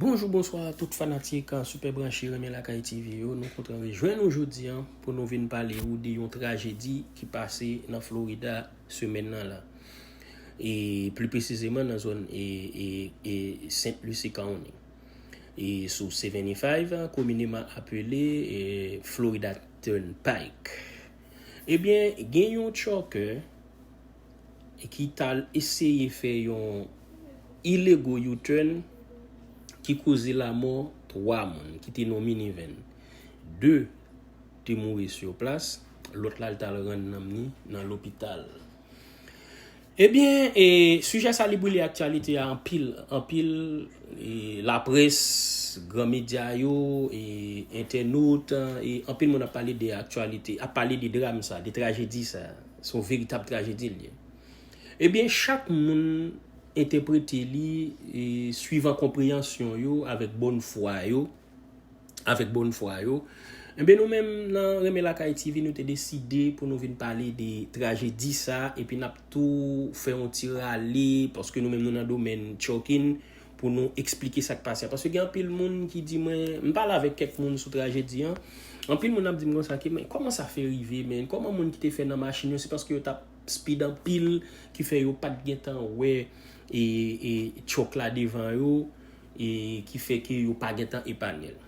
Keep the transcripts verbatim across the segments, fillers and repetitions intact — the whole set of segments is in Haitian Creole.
Bonjou, bonswa tout fanatik Super Branche Renmen Lakay T V yo. Nou kontan rejwenn nou jodi a pou nou vin pale ou de yon trajedi ki pase nan Florida semèn nan la. E pli presizeman nan zòn e, e, e Saint Lucie County. E sou seventy-five, komineman apele e Florida Turnpike. Ebyen, gen yon trucker ki t al eseye fè yon illegal U-turn ki koze lamò twa moun ki te nan minivan. De te mouri sou plas, lòt la l t al rann nanm li nan lopital. Ebyen, e, sijè sa li brile aktyalite a anpil, anpil, e, laprès, gran medya yo, e, entènot, e, anpil moun ap pale de aktyalite, ap pale de dram sa, de trajedi sa. Se yon veritab trajedi l ye. Ebyen, chak moun entèprete li e, suivan konpreyansyon yo, avèk bòn fwa yo, avèk bòn fwa yo. Ebyen, nou menm nan Renmen Lakay T V, nou te deside pou nou vin pale de trajedi sa, epi n ap tou fè yon ti rale, paske nou menm nou nan domèn trucking, pou nou eksplike sa k pase a. Paske gen anpil moun ki di mwen, m pale avèk kèk moun sou trajedi an, anpil moun ap di m konsa ke, men kòman sa fè rive, men kòman moun ki te fè nan machin yo, se paske yo t ap speed anpil, ki fè yo pa t gentan wè e, e, truck la devan yo, e ki fè ke yo pa gentan epane l.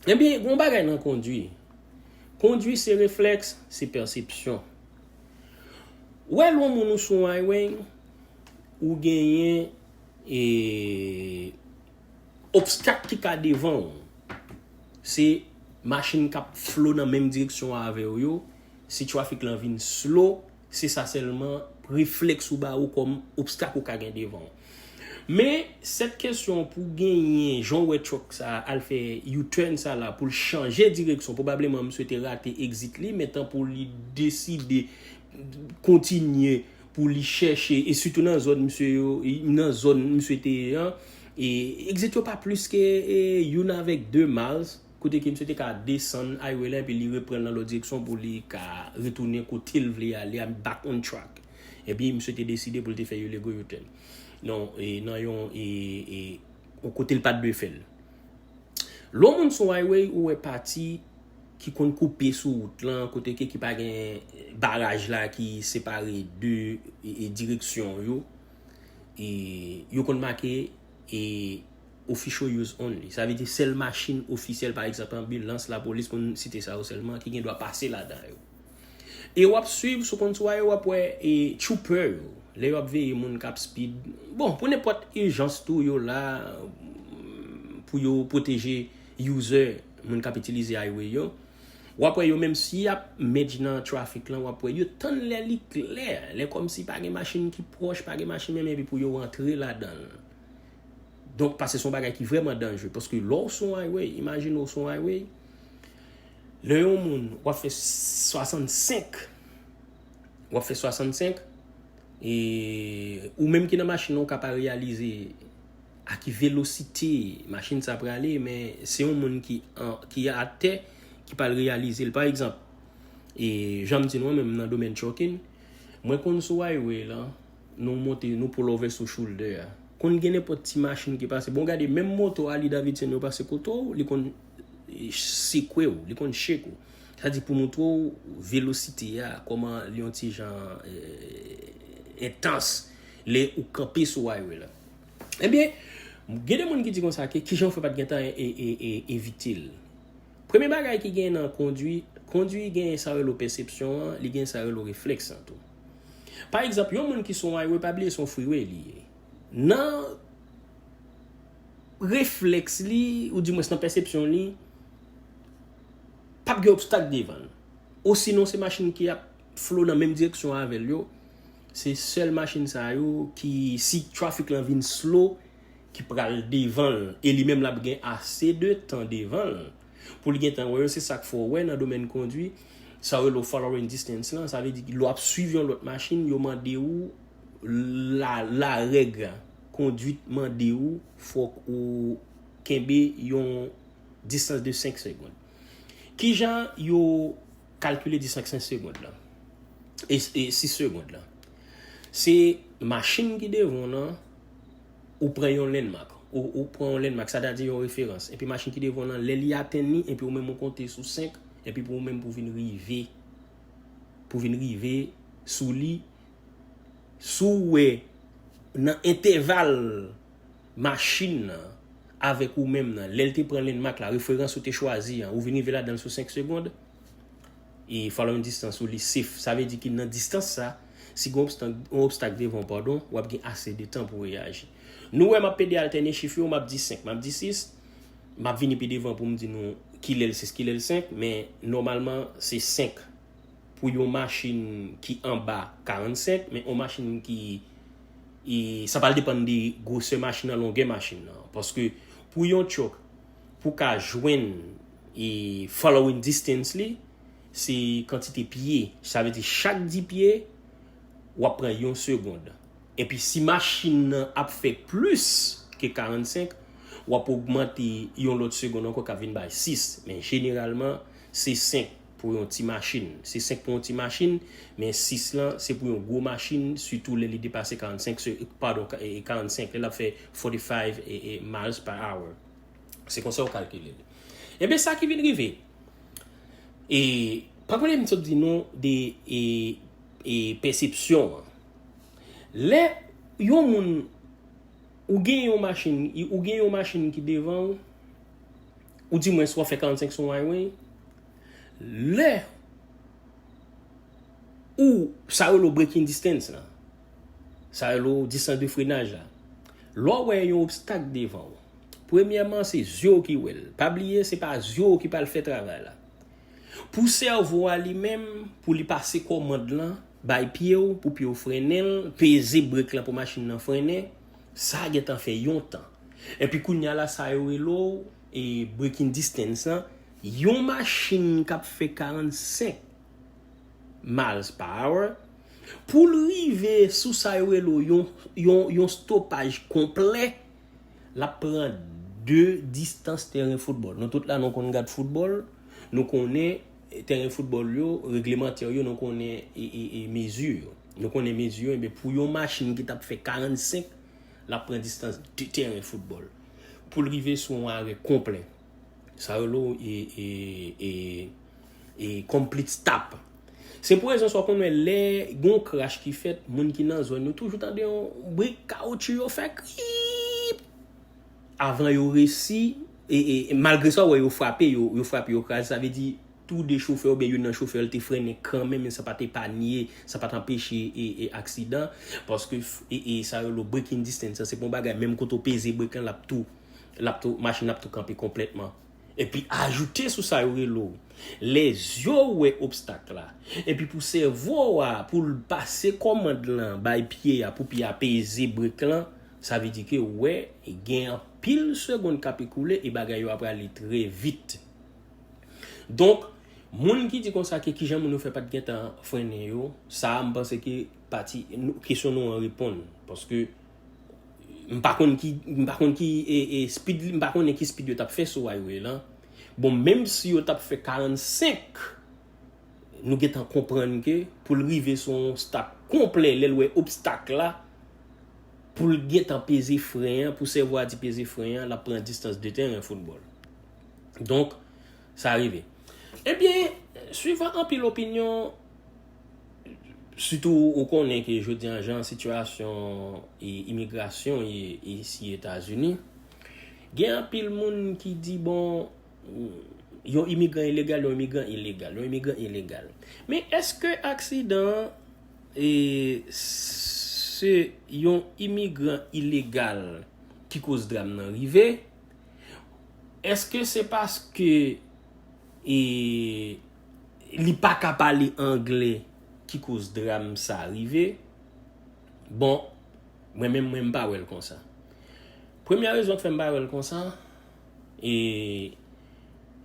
Ebyen, gen yon bagay nan kondwi. Kondwi se reflèks, se pèsepsyon. Ou wè lè yon moun ou sou yon highway, ou genyen e, obstak ki ka devan w. Se machin k ap flow nan menm direksyon avè w yo. Si trafik lan vin slow, se sa sèlman reflèks ou ba ou kòm obstak ou ka gen devan w. Men, sèt kesyon pou genyen, jan w wè truck sa al fè U-turn sa la, pou l chanje direksyon, pwobableman misye te rate exit li, men tan pou li deside kontinye pou li chèche, e sitou nan zòn misye yo, nan zòn misye te ye an, e exit yo pa plis ke e, youn avèk de miles, kote ke misye te ka desann highway la, epi li reprann nan lòt direksyon pou li ka retounen kote l vle ale, a back on track. Epi misye te deside pou l te fè illegal U-turn. Non, e, nan yon, e, e, yon kote l pa t dwe fè l. Lè yon moun sou highway, ou wè pati ki konn koupe sou wout lan, kote ke ki pa gen baraj la ki separe de e, e, direksyon yo, e yo konn make e, official use only. Sa vle di sèl machin ofisyèl, pa egzanp, anbilans, lapolis, pou n site sa yo sèlman, ki gen dwa pase ladan yo. E w ap swiv sou konn sou a yo, w ap wè e, trooper yo, lè yo ap veye moun k ap speed. Bon, pou nenpòt ijans tou, yo la mm, pou yo pwoteje user, moun k ap itilize highway yo. W ap wè yo menm si y ap merge nan trafik lan, w ap wè yo tann lè li klè, lè kòmsi pa gen machin ki pwòch, pa gen machin menm epi pou yo rantre ladan l. Donk, paske se yon bagay ki vrèman danjre. Paske lè w sou highway, imajine w sou highway, lè yon moun, w ap fè swasannsenk, w ap fè swasannsenk, e ou menm ki nan machin nan, ou ka pa reyalize a ki velosite machin sa prale, men se yon moun ki, an, ki atè, ki pral reyalize l. Pa egzanp, e jan m di nou an, menm nan domèn trucking, mwen konn sou highway lan, nou monte, nou pull over sou shoulder a. Konn gen nenpòt ti machin ki pase. Bon, gade, menm moto Harley Davidson yo pase kote w, li konn sekwe w, li konn shake ou. Sa di pou montre w velosite a, kòman li yon ti jan e, entans lè ou kanpe sou highway la. Ebyen, gen de moun ki di konsa ke kijan w fè pa t gentan e, e, e, evite l. Premye bagay ki gen nan kondwi, kondwi gen sa rele w pèsepsyon an, li gen sa rele w reflèks lan tou. Pa egzanp, yon moun ki sou yon highway, pa bliye se yon freeway li ye. Nan reflèks li, oudimwens nan pèsepsyon li, p ap gen obstak devan l. Osinon, se machin ki ap flow nan menm direksyon avè l yo. Se sèl machin sa yo ki, si trafik lan vin slow, ki pral devan l. E li menm l ap gen ase de tan devan l pou li gentan wè yo. Se sa k fè w wè nan domèn kondwi, sa yo rele w following distance lan. Sa vle di, lè w ap swiv yon lòt machin, yo mande w la, larèg kondwit mande w, fòk ou kenbe yon distans de senk segonn. Kijan yo kalkile distans senk segonn lan? E, e sis segonn lan. Se machin ki devan w lan, ou pran yon landmark. ou, ou pran yon landmark, sa ta di yon referans. Epi machin ki devan w lan, lè li atenn li, epi ou menm ou konte sou senk, epi pou ou menm pou vin rive, pou vin rive sou li, si w wè nan entèval machin nan avèk ou menm nan, lè l te pran landmark la, referans ou te chwazi an, ou vin rive ladan l sou senk segonn, e following distance ou li safe. Sa vle di ki nan distans sa, si gen obstak, yon obstak devan w, padon, w ap gen ase de tan pou reyaji. Nou wè m ap pede altène chif yo, m ap di senk, m ap di sis, m ap vini pi devan pou m di nou kilè l sis, kilè l senk, men nòmalman se senk pou yon machin ki anba karannsenk, men yon machin ki, e, sa pral depann de gwosè machin nan, longè machin nan. Paske pou yon truck, pou ka jwenn, e, following distance li, se kantite pye. Sa vle di chak di pye, w ap pran yon segonn. Epi si machin nan ap fè plis ke karannsenk, w ap ogmante yon lòt segonn ankò k ap vin bay sis. Men jeneralman, se senk pou yon ti machin. Se senk pou yon ti machin, men sis lan, se pou yon gwo machin, sitou lè li depase karannsenk se, padon, ka- e, karannsenk, lè l ap fè forty-five e, e, miles per hour. Se konsa yo kalkile l. Ebyen, sa ki vin rive. E, pa konnen m sot di nou de, e, e, pèsepsyon an. Lè yon moun, ou gen yon machin, ou gen yon machin ki devan w, ou di mwen si w ap fè karannsenk sou highway, lè ou, sa yo lo braking distance la, sa yo lo distance de freinage la, lè w wè yon obstak devan w, premyèman, se zye w ki wè l. Pa bliye, se pa zye w ki pral fè travay la. Pou sèvo a li menm, pou li pase kòmand lan, bay pye w, pou pye w frennen l, peze brek lan pou machin nan frennen, sa gentan fè yon tan. Epi kounye a la, sa yo rele w, e, braking distance lan, yon machin k ap fè karannsenk miles per hour, pou l rive sou sa yo rele w yon, yon, yon stopaj konplè, l ap pran de distans tèren foutbòl. Nou tout la, nou konn gad foutbòl, nou konnen tèren foutbòl yo, reglemantè yo, nou konnen e, e, e mezi yo. Nou konnen mezi yo, ebyen pou yon machin ki t ap fè karannsenk, l ap pran distans de tèren foutbòl. Pou l rive sou yon arè konplè. Sa yo lo e, e, e, e complete stop. Se pou rezon sa w konn wè lè gon crash ki fèt, moun ki nan zòn yo toujou tande yon bri kawotchou yo fè krip. Avan yo resi, e, e, e malgre sa, w wè yo frape, yo, yo frape, yo kraze, sa vle di tou de chofè oubyen youn nan chofè yo te frennen kanmenm, men sa pa t epanye, sa pa t anpeche e, e aksidan, paske f- e, e sa yo lo braking distance, se pa yon bagay, menm kote w peze brek lan, l ap tou, l ap tou, machin ap tou kanpe konplètman. Epi ajoute sou sa yo rele w, lè zye w wè obstak la, epi pou sèvo a, pou l pase kòmand lan, bay pye a, pou pye a peze brek lan, sa vle di ke w wè, gen anpil segonn k ap ekoule e bagay yo ap ale trè vit. Donk, moun ki di konsa ke kijan moun yo fè pa t gentan frennen yo, sa a m panse ke pati, nou- kesyon nou an reponn. Paske m pa konn ki, m pa konn ki e, e speed, m pa konnen ki speed yo t ap fè sou highway lan. Bon, menm si yo t ap fè karannsenk, nou gentan konprann ke pou l rive sou yon stop konplè, lè l wè obstak la, pou l gentan peze fren an, pou sèvo a di peze fren an, l ap pran distans de tèren foutbòl. Donk, sa rive. Ebyen, swivan anpil opinyon, sitou ou konnen ke jodi an jan sitiyasyon e imigrasyon ye isi Etazini, gen anpil moun ki di, bon, yon imigran ilegal, yon imigran ilegal, yon imigran ilegal. Men èske aksidan an, e, se yon imigran ilegal ki koz dram nan rive? Èske se paske, e, li pa ka pale anglè ki koz dram sa rive? Bon, mwen menm, mwen m pa wè l konsa. Premye rezon k fè m pa wè l konsa, e,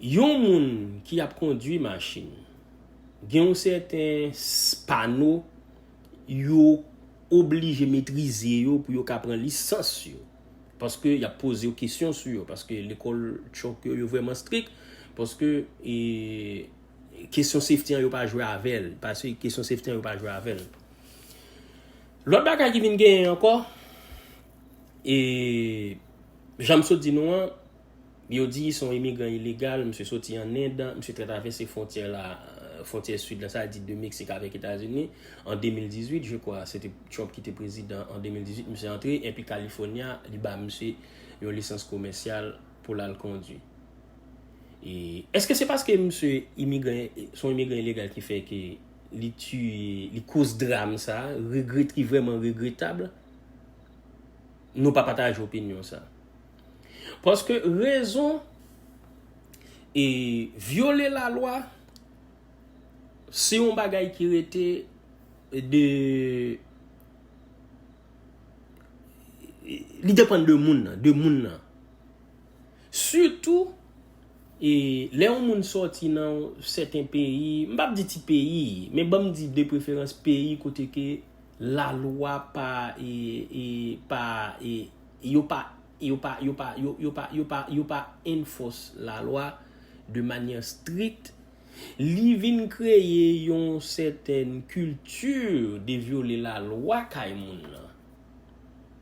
yon moun ki ap kondwi machin, gen yon sèten s- pano yo oblije metrize yo pou yo ka pran lisans yo. Paske y ap poze yo kesyon sou yo. Paske lekòl truck yo, yo vrèman strik. Paske, e, kesyon safety an, yo pa jwe avè l. Paske kesyon safety an, yo pa jwe avè l. Lòt bagay ki vin genyen ankò, e, Jan m sot di nou an, yo di se yon imigran ilegal, misye soti an End, misye travèse fwontyè la, euh, fwontyè sid la, sa di de Meksik avèk Etazini, an de mil dizuit, je kwa, se te Trump ki te prezidan an de mil dizuit, misye antre, epi California, li ba misye yon lisans komèsyal pou l al kondwi. E, èske se paske misye imigran, se yon imigran ilegal ki fè ke li tiye, li koz dram sa, regret, ki vrèman regretab? Nou pa pataje opinyon sa. Paske rezon e vyole lalwa, se yon bagay ki rete de, li depann de moun nan, de moun nan. Sitou, e lè yon moun sòti nan yon sèten peyi, m p ap di ti peyi, men ban m di de preferans peyi kote ke lalwa pa, e, e, pa, e, yo pa, yo pa, yo pa, yo, yo pa, yo pa, yo pa enforce lalwa de manyè strikt, li vin kreye yon sètèn kilti de vyole lalwa kay moun nan.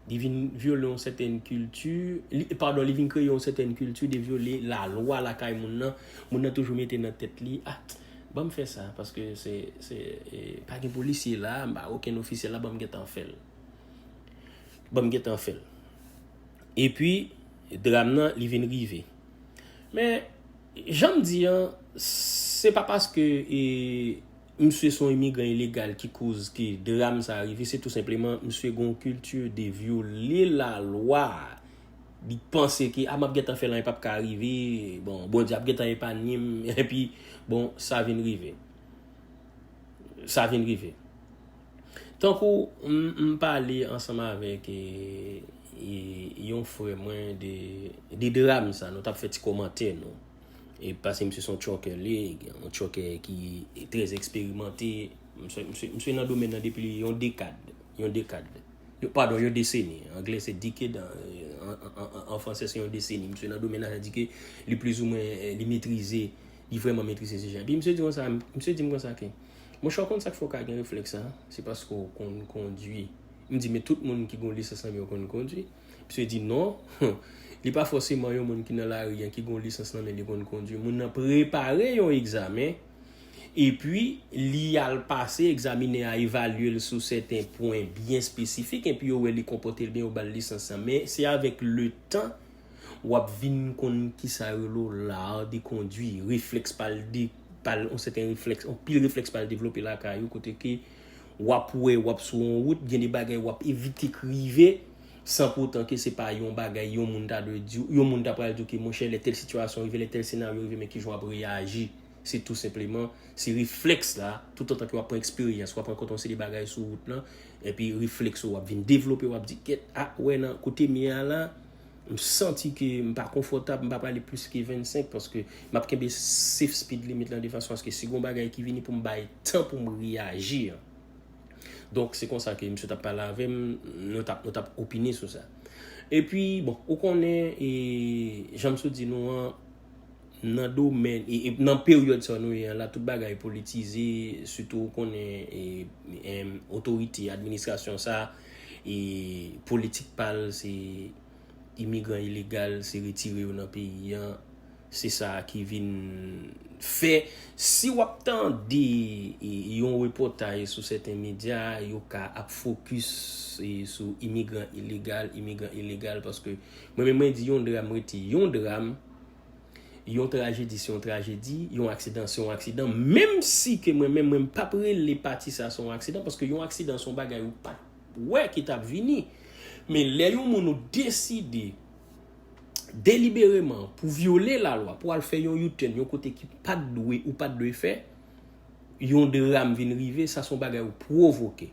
Li vin vyole yon sètèn kilti, li, padon, li vin kreye yon sètèn kilti de vyole lalwa lakay moun nan. Moun nan toujou mete nan tèt li, ah, ban m fè sa, paske se, se, e, pa gen polisye la, m pa okenn ofisye la, ban m gentan fè l. Ban m gentan fè l. Epi, dram nan, li vin rive. Men, jan m di an, se pa paske, e, misye se yon imigran ilegal ki koz ke dram sa a rive, se tou senpleman misye gen yon kilti de vyole lalwa. Li panse ke, ah, m ap gentan fè l, anyen p ap ka rive, bon, Bondye ap gentan epanye m, epi, bon, sa vin rive. Sa vin rive. Tankou m, m pale ansanm avèk, e, e, yon frè mwen de, de dram sa, nou t ap fè ti kòmantè nou. E paske misye se yon trucker li, yon trucker ki trè eksperimante. Misye, misye, misye nan domèn nan depi yon dekad. Yon dekad. Yo, padon, yon deseni. Anglè se decade, an, an, an, an, an fransè se yon deseni. Misye nan domèn nan, sa di ke li plizoumwen, eh, li metrize, li vrèman metrize sijè. Epi misye di konsa, misye di m konsa ke, monchè, w konn sa k fè w ka gen reflèks sa? Se paske w konn kondwi. M di, men tout moun ki gen lisans nan men yo konn kondwi. Misye di non, li pa fòseman yon moun ki nan lari an ki gen yon lisans nan men li konn kondwi. Moun nan prepare yon egzamen, epi li al pase, egzaminè a evalye l sou sèten pwen byen espesifik, epi yo wè li konpòte l byen, yo ba l lisans lan. Men se avèk letan w ap vin konn kisa yo rele l'art de conduire, reflèks pa l de, pa l, yon sèten reflèks, yon pil reflèks pa l devlope lakay ou, kote ke w ap wè, w ap sou yon wout, gen de bagay w ap evite k rive, san poutan ke se pa yon bagay yon moun ta dwe di w, yon moun ta pral di w ke, monchè, lè tèl sitiyasyon rive, lè tèl senaryo rive, men kijan w ap reyaji. Se tou senpleman, se reflèks la, toutotan ke w ap pran eksperyans, w ap rankontre yon seri de bagay sou wout lan, epi reflèks ou ap vin devlope, w ap di, kèt, a, wè nan kote m ye a la, m santi ke m pa konfòtab, m pa prale plis ke vennsenk, paske m ap kenbe safe speed limit lan de fason aske si gon bagay ki vini pou m bay tan pou m reyaji an. Donk, se konsa ke misye t ap pale avè m, nou t ap, nou t ap opine sou sa. Epi, bon, ou konnen, e, jan m sot di nou an, nan domèn, e, e nan peryòd sa nou ye an la, tout bagay politize, sitou ou konnen, e, em, otorite, administrasyon sa, e politik pa l, se imigran ilegal, se retire yo nan peyi an. Se sa ki vin fè, si w ap tande, e, yon repòtaj sou sèten medya, yo ka ap fokis, e, sou imigran ilegal, imigran ilegal, paske mwen menm mwen di yon dram rete yon dram, yon trajedi se yon trajedi, yon aksidan se yon aksidan, menm si ke mwen menm mwen p ap rele pati sa se yon aksidan, paske yon aksidan se yon bagay ou pa t wè ki t ap vini. Men lè yon moun ou deside delibereman pou vyole lalwa, pou al fè yon U-turn yon kote ki pa t dwe ou pa t dwe fè, yon dram vin rive, sa se yon bagay ou pwovoke.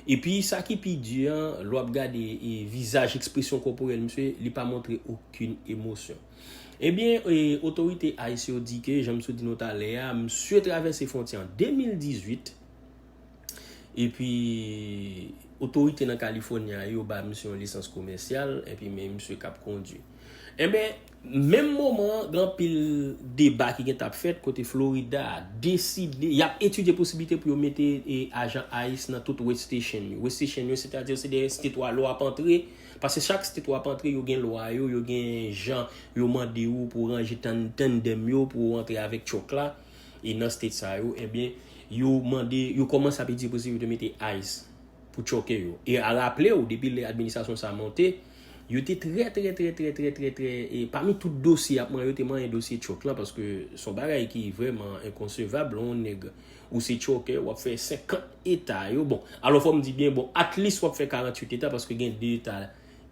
Epi sa ki pi di an, lè w ap gade, e, vizaj, ekspresyon kòporèl misye, li pa montre okenn emosyon. Ebyen, e, otorite ice yo di ke, jan m sot di nou talè a, misye travèse fwontyè an de mil dizuit, epi otorite nan California yo ba misye yon lisans komèsyal, epi men misye k ap kondwi. Enben, Menm moman an, gen anpil deba ki gentan ap fèt kote Florida deside, y ap etidye posiblite pou yo mete e, ajan ice nan tout weigh station yo. Weigh station yo, sètadi se de state wa lè w ap antre, paske chak state w ap antre, yo gen lwa yo, yo gen jan yo mande ou pou w ranje tan- tandem yo pou w antre avèk truck la. E nan state sa yo, ebyen, yo mande, yo kòmanse ap etidye posiblite pou yo mete ice pou trucker yo. E a raple w, depi lè administrasyon sa monte, yo te trè, trè, trè, trè, trè, trè, trè, e pami tout dosye ap manyen, yo te manyen dosye truck lan, paske se yon bagay ki vrèman enkonsevab, lè yon nèg ou se trucker, w ap fè senkant eta yo, bon, alò fò m di byen, bon, at least w ap fè karanntuit eta, paske gen de eta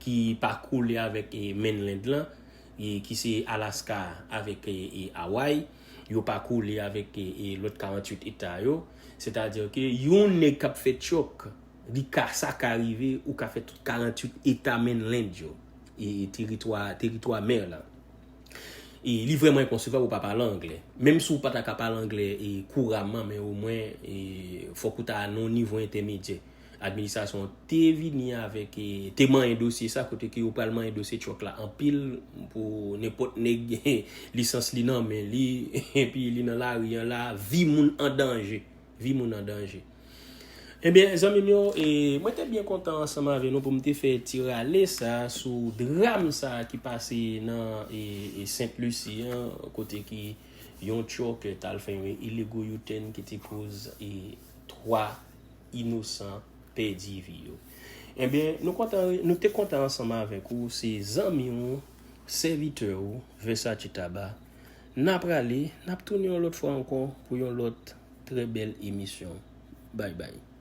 ki pa kole avèk e, mainland lan, e, ki se Alaska avèk e, e, Hawaii, yo pa kole avèk e, e, lòt karanntuit eta yo. Sètadi ke yon nèg k ap fè truck, li ka, sa ka rive, ou ka fè tout karanntuit eta mainland yo, e, e, teritwa, teritwa mè la. E li vrèman enkonsevab ou pa pale anglè. Menm si w pa ta ka pale anglè e kouraman, men omwen e, fòk ou ta nan yon nivo entèmedyè. Administrasyon an te vini avèk e, te manyen dosye sa, kote ke yo pral manyen dosye truck la anpil pou nenpòt nèg lisans li nan men li, epi li nan lari an la, vi moun an danje. Vi moun an danje. Ebyen, zanmi m yo, e, mwen te byen kontan ansanm avè nou pou m te fè ti rale sa sou dram sa ki pase nan e, e Sent Lisi an, kote ki yon truck t al fè yon illegal U-turn ki te koz e, twa inosan pèdi vi yo. Ebyen, nou kontan, nou te kontan ansanm avèk ou, se zanmi w, sèvitè w, Versace Taba. N a prale, n ap tounen yon lòt fwa ankò pou yon lòt trè bèl emisyon. Bye bye.